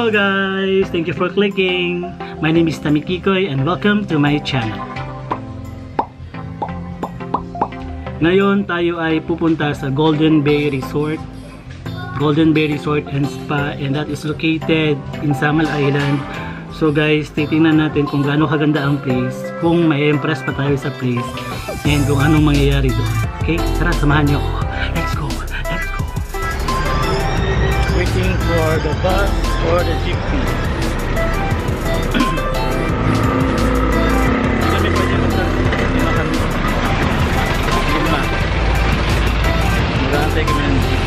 Hello guys! Thank you for clicking! My name is Tami Kikoy and welcome to my channel. Ngayon tayo ay pupunta sa Golden Bay Resort. Golden Bay Resort and Spa, and that is located in Samal Island. So guys, titingnan natin kung gaano kaganda ang place, kung may impress pa tayo sa place, and kung anong mangyayari doon. Okay? Tara, samahan niyo ako. Let's go! Let's go! Waiting for the bus or the jeepney. Kami pwede lima kami. Lima. Mag-aantay kami ng jeep.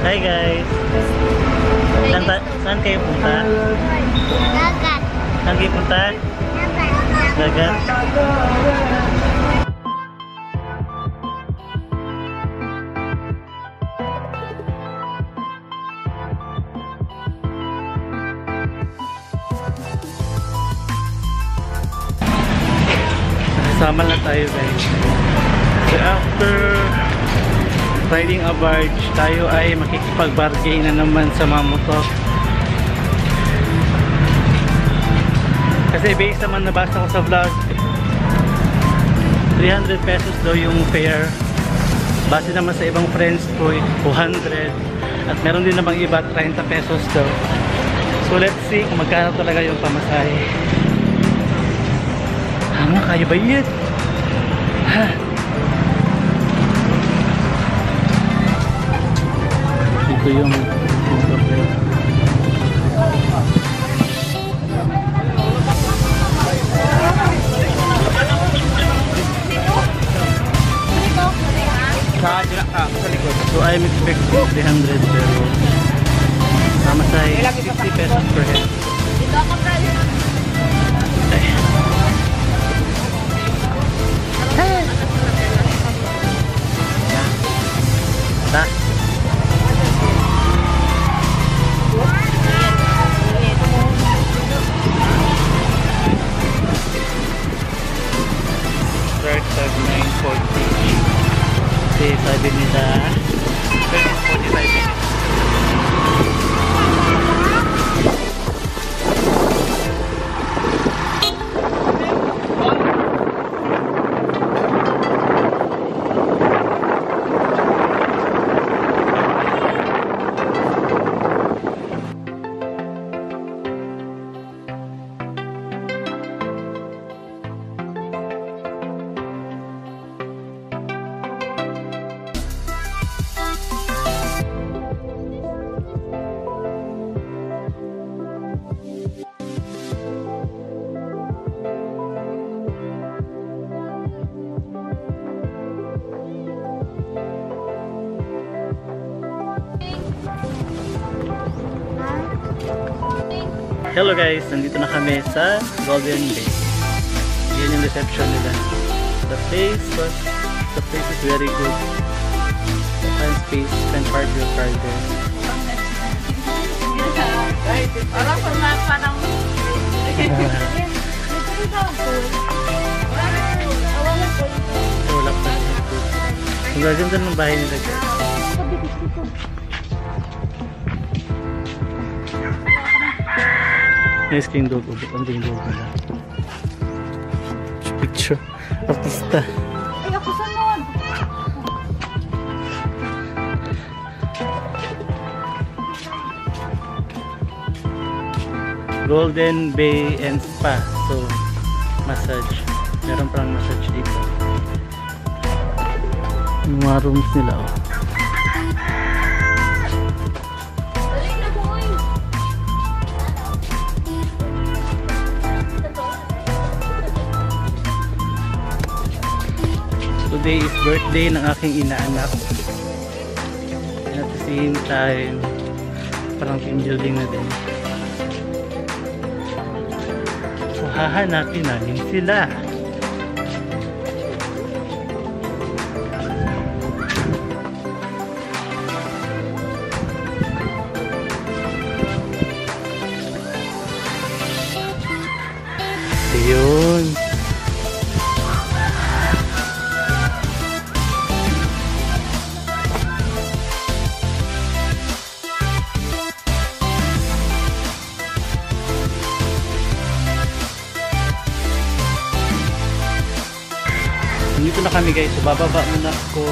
Hi guys! Saan kayo punta? Dagat. Saan kayo punta? Dagat. Dagat. Nakasama na tayo guys. So after riding a barge, tayo ay makikipag-bargain na naman sa mga motor. Kasi based naman nabasa ko sa vlog, 300 pesos daw yung fare. Base naman sa ibang friends ko, 200. At meron din namang iba, 30 pesos daw. So let's see kung magkano talaga yung pamasahe. Ano, kaya ba yun? Ha? Ito yung motor. So I'm expecting 300 pero pamasahe 50 pesos per head. Ta. Starts at 9:40. Kasi sabi nila 45 minutes. Hello guys, nandito na kami sa Golden Bay. Yan yung reception nila. The place is very good. Open space, you can park your car there. Wala pa siya. Ang gaganda ng bahay nila guys. Nice king dog, ang ding dog nila. Picture, artista. Ay, ako sunod. Golden Bay and Spa. So, massage. Meron parang massage dito. Yung mga rooms nila, oh. Today is birthday ng aking inaanak. And at the same time, parang team building na din. So hahanapin namin sila. Ayun. Nandito na kami, guys. So, bababa muna ako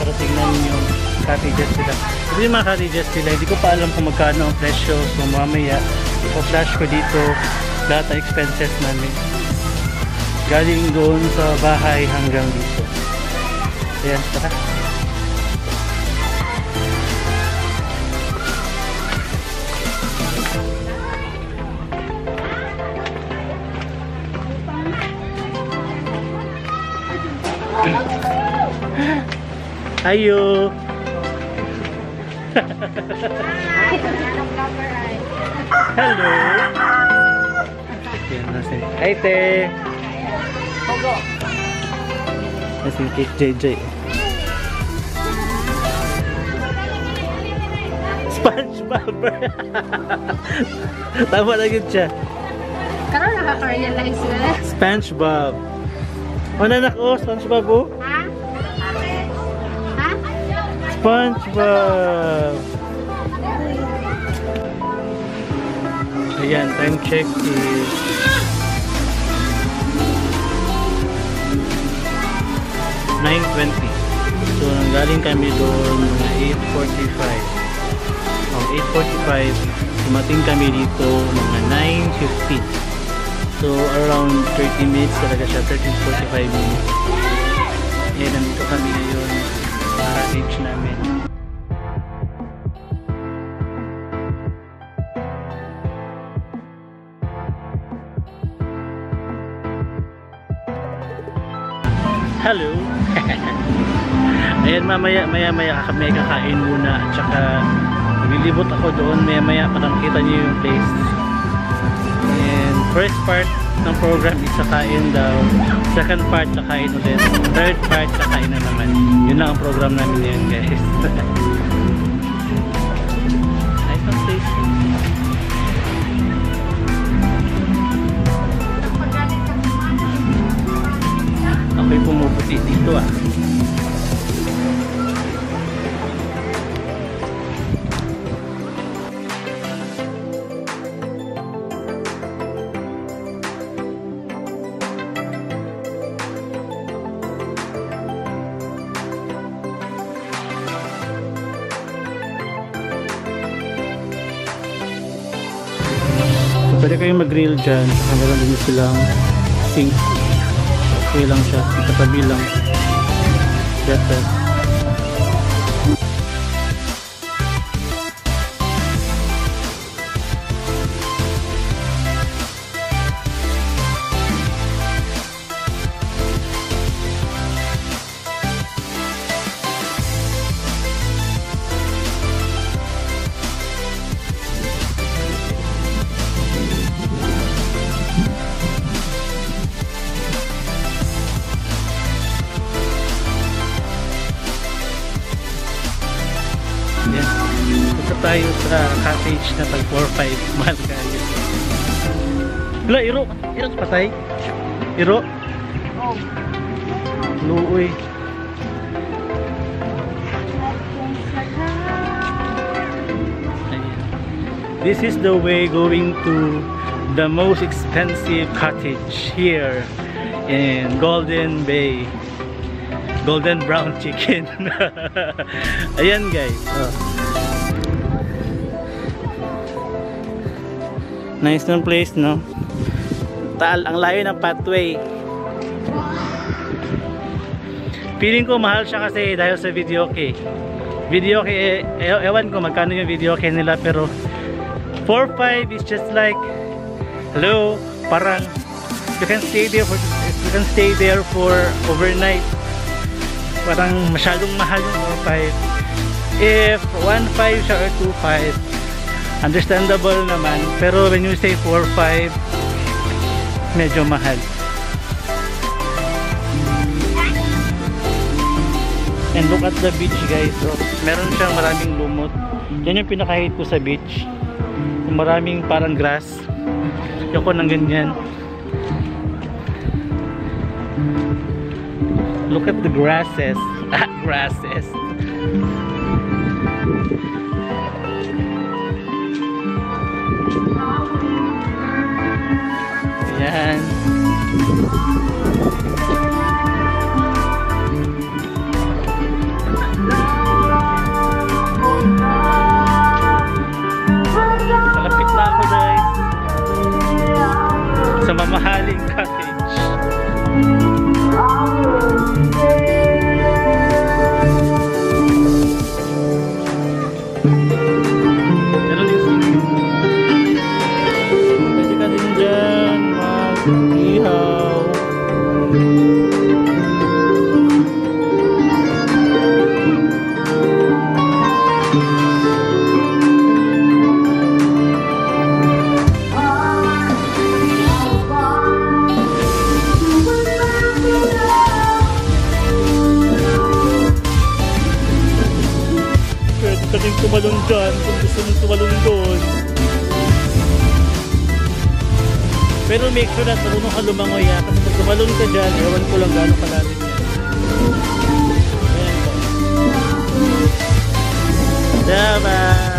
para tingnan yung cottages nila. Ito yung mga cottages nila. Hindi ko pa alam kung magkano ang presyo. So mamaya, ipa-flash ko dito lahat ng expenses namin. Galing doon sa bahay hanggang dito. Ayan, tara. Ayo. Hello. Yan na si. Hi, te. Nasa yung cake JJ. SpongeBob. Tama na yun siya. Karon nakaka-realize na. SpongeBob. O nanak oh, SpongeBob oh. Ha? Ha? SpongeBob. Ayan, time check is 9:20. So, nanggaling kami doon mga 8:45. Oh, 8:45, dumating kami dito mga 9:15. So, around 30 minutes talaga siya, 30 to 45 minutes. Ayan, nandito kami ngayon sa cottage namin. Hello! Ayan, mamaya, maya, maya kami kakain muna at saka maglilibot ako doon maya maya para makita niyo yung place. And first part ng program is kakain daw, second part kakain ulit, third part kakain na naman. Yun lang ang program namin ngayon, guys. Nice ang place. Ako'y pumuputi dito ah. So, pwede kayong mag-grill dyan. Saka meron din silang sink. Okay lang siya, katabi lang. Better. Punta tayo sa cottage na tag 4-5. Mahal kayo. Wala, iro. Iro patay. Iro. Oh. Luoy. Ayan. This is the way going to the most expensive cottage here in Golden Bay. Golden Brown Chicken. Ayan, guys. Oh. Nice ng place, no? Taal, ang layo ng pathway. Feeling ko mahal siya kasi dahil sa videoke. Videoke, ewan ko magkano yung videoke nila, pero 4-5 is just like, hello, parang you can stay there for You can stay there for overnight. Parang masyadong mahal yung 4.5. If 1.5 siya or 2.5, understandable naman. Pero when you say 4.5, medyo mahal. And look at the beach, guys. So, meron siyang maraming lumot. Yan yung pinaka-hate ko sa beach. Yung maraming parang grass. Ayoko ng ganyan. Look at the grasses. Grasses. Ayan. Malapit na ako, guys, sa mamahaling cottage. Meron din swimming. Pwede ka din dyan mag-ihaw. Pwede ka din tumalon dyan kung gusto mong tumalon doon. Pero make sure that marunong ka lumangoy, ha. Kasi pag tumalon ka dyan, ewan ko lang gano'ng kalalim yan. Ayan po. Davao!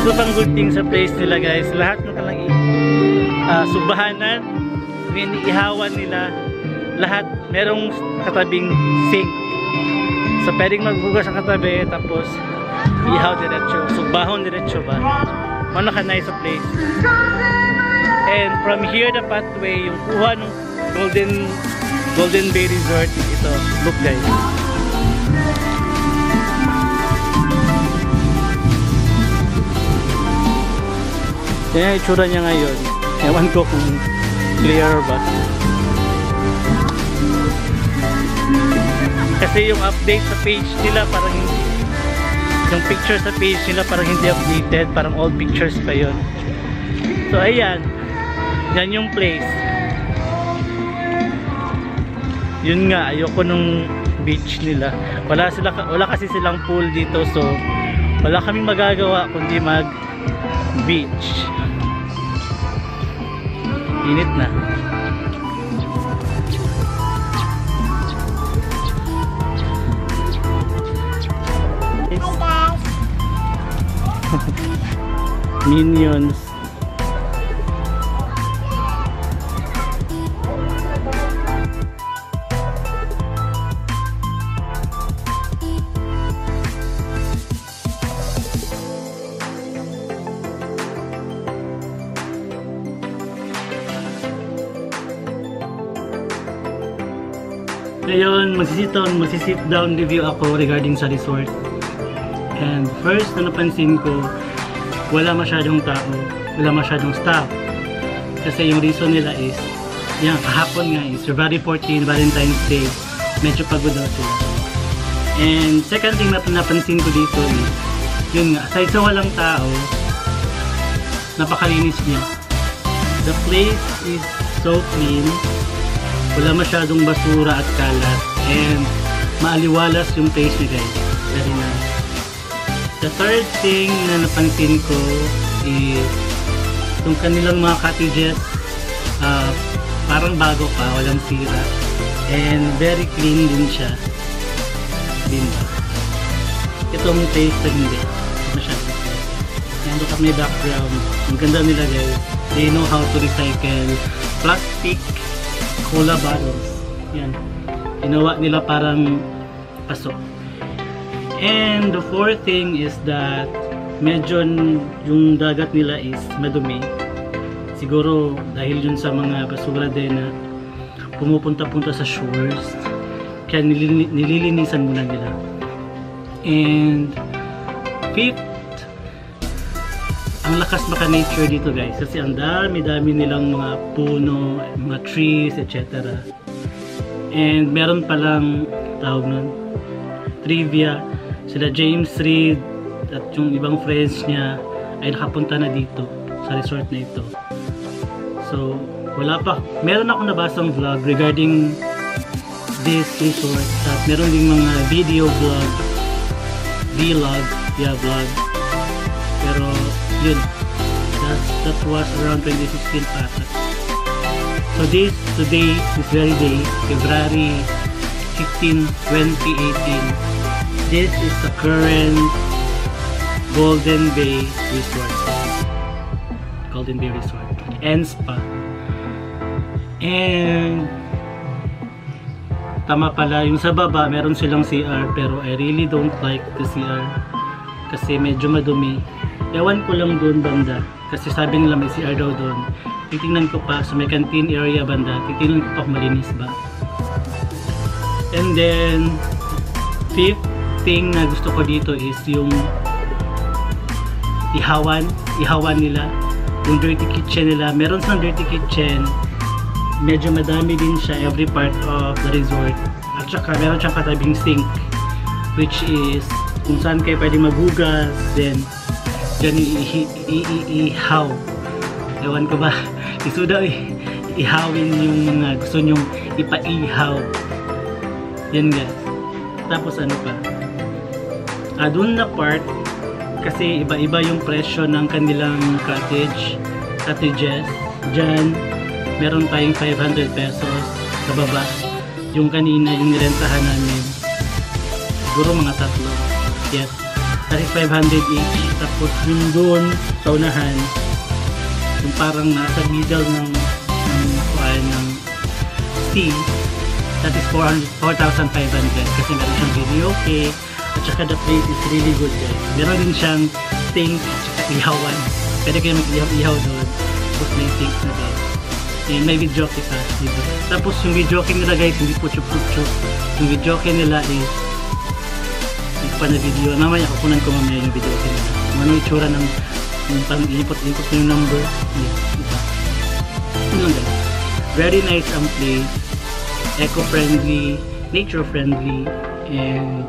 So, pang good thing sa place nila, guys, lahat ng kalang subahanan, iniihawan nila, lahat merong katabing sink. So pwedeng maghugas sa katabi, tapos ihaw diretso, subahon diretso ba. Ano ka nice sa place. And from here, the pathway, yung kuha ng Golden Bay Resort is ito. Look, guys. Yan yung itsura niya ngayon. Ewan ko kung clear ba. Kasi yung update sa page nila parang hindi. Yung picture sa page nila parang hindi updated. Parang old pictures pa yun. So ayan. Yan yung place. Yun nga, ayoko nung beach nila. Wala kasi silang pool dito, so wala kaming magagawa kundi mag beach. Init na. Hi, guys. Minions. Ngayon, magsisit down review ako regarding sa resort. And first na napansin ko, wala masyadong tao, wala masyadong staff. Kasi yung reason nila is, yan, kahapon nga is February 14, Valentine's Day, medyo pagod daw sila. And second thing na napansin ko dito is, yun nga, aside sa walang tao, napakalinis niya. The place is so clean. Wala masyadong basura at kalat, and maaliwalas yung place niya, guys. Very nice. The third thing na napansin ko is itong kanilang mga cottages, parang bago pa, walang sira. And very clean din siya. Clean ba? Itong place na hindi. Masyado. And look at my background. Ang ganda nila, guys. They know how to recycle plastic cola bottles. Yan. Ginawa nila parang paso. And the fourth thing is that medyo yung dagat nila is madumi. Siguro dahil yun sa mga basura din na pumupunta-punta sa shores. Kaya nililinisan muna nila. And fifth, ang lakas maka nature dito, guys, kasi ang dami-dami nilang mga puno, mga trees, etc. And meron palang tawag nun, trivia, sila James Reid at yung ibang friends niya ay nakapunta na dito sa resort na ito. So, wala pa. Meron ako nabasang vlog regarding this resort at meron ding mga video vlog, vlog, yeah, vlog. Pero, yun, that was around 2016 pa ata. So this, today, this very day, February 15, 2018, this is the current Golden Bay Resort. Golden Bay Resort and Spa. And tama pala, yung sa baba, meron silang CR, pero I really don't like the CR kasi medyo madumi. Ewan ko lang doon banda kasi sabi nila may CR daw doon. Titingnan ko pa sa may canteen area banda. Titingnan ko pa kung malinis ba. And then, fifth thing na gusto ko dito is yung ihawan nila, yung dirty kitchen nila. Meron silang dirty kitchen. Medyo madami din siya every part of the resort. At saka meron siyang katabing sink, which is kung saan kayo pwede maghugas, then dyan iihaw. Ewan ko ba, isuda eh. Ihawin yung mga gusto nyong ipaihaw. Yan, guys. Tapos ano pa? Ah, dun na part, kasi iba-iba yung presyo ng kanilang cottages. Diyan, meron tayong 500 pesos sa baba. Yung kanina, yung nirentahan namin, siguro mga tatlo. Yes. That is 500 each. Tapos yung doon sa unahan, yung parang nasa middle ng kuan, ng sea, that is 400, 4,500 kasi meron siyang videoke at saka the place is really good, guys. Meron din siyang sink at saka ihawan. Pwede kayo mag-ihaw-ihaw doon. Tapos may sink na din. And may videoke pa, diba? Tapos yung videoke nila, guys, hindi po chup-chup. Yung videoke nila is hindi ko pa na video. Mamaya kukunan ko mamaya yung videoke nila. Kung ano yung itsura ng yung parang inipot-ipot mo yung number. Yeah, iba. Yun lang, guys. Very nice ang place. Eco-friendly, nature-friendly, and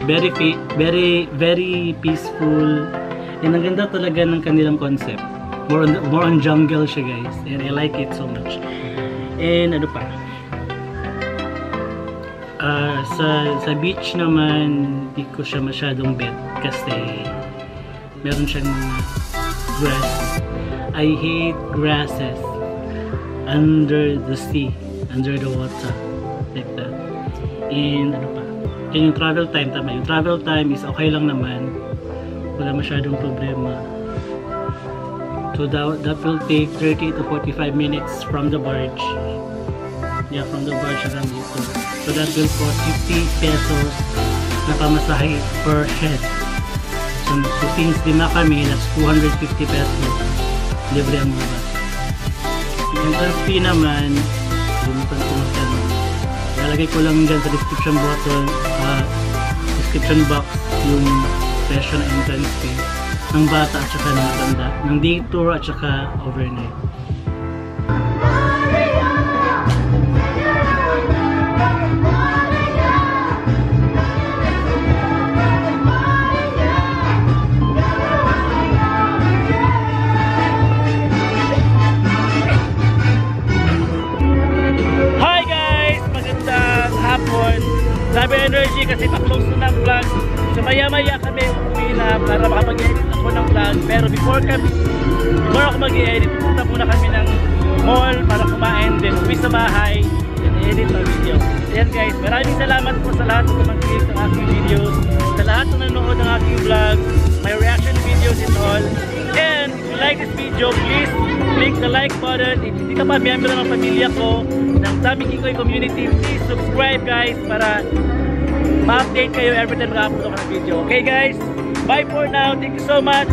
very very very peaceful. And ang ganda talaga ng kanilang concept. More on jungle siya, guys. And I like it so much. And ano pa? Ah, sa beach naman, di ko siya masyadong bet kasi meron siyang mga grass. I hate grasses under the sea, under the water, like that. And ano pa? Yan yung travel time, tama. Yung travel time is okay lang naman. Wala masyadong problema. So that will take 30 to 45 minutes from the barge. Yeah, from the barge hanggang dito. So that will cost 50 pesos na pamasahe per head. So since lima kami, that's 250 pesos. Libre ang mga bata. Yung entrance fee naman, kalimutan ko magkano. Lalagay ko lang dyan sa description button, description box, yung presyo ng entrance fee ng bata at saka ng matanda, ng day tour at saka overnight. Hi guys! Magandang hapon! Grabe energy kasi pa-close na ng vlog. So maya maya kami uuwi na para makapag-edit ako ng vlog. Pero before ako mag-edit, pupunta muna kami ng mall para kumain, then uwi sa bahay, then edit ang video. Ayan guys, maraming salamat po sa lahat ng tumangkilik ng aking videos, sa lahat ng nanonood ng aking vlogs, my reaction videos and all. And if you like this video, please click the like button. If hindi ka pa miyembro ng pamilya ko, ng Tommy Kikoy community, please subscribe, guys, para ma-update kayo every time mag-upload ako ng video. Okay guys, bye for now. Thank you so much.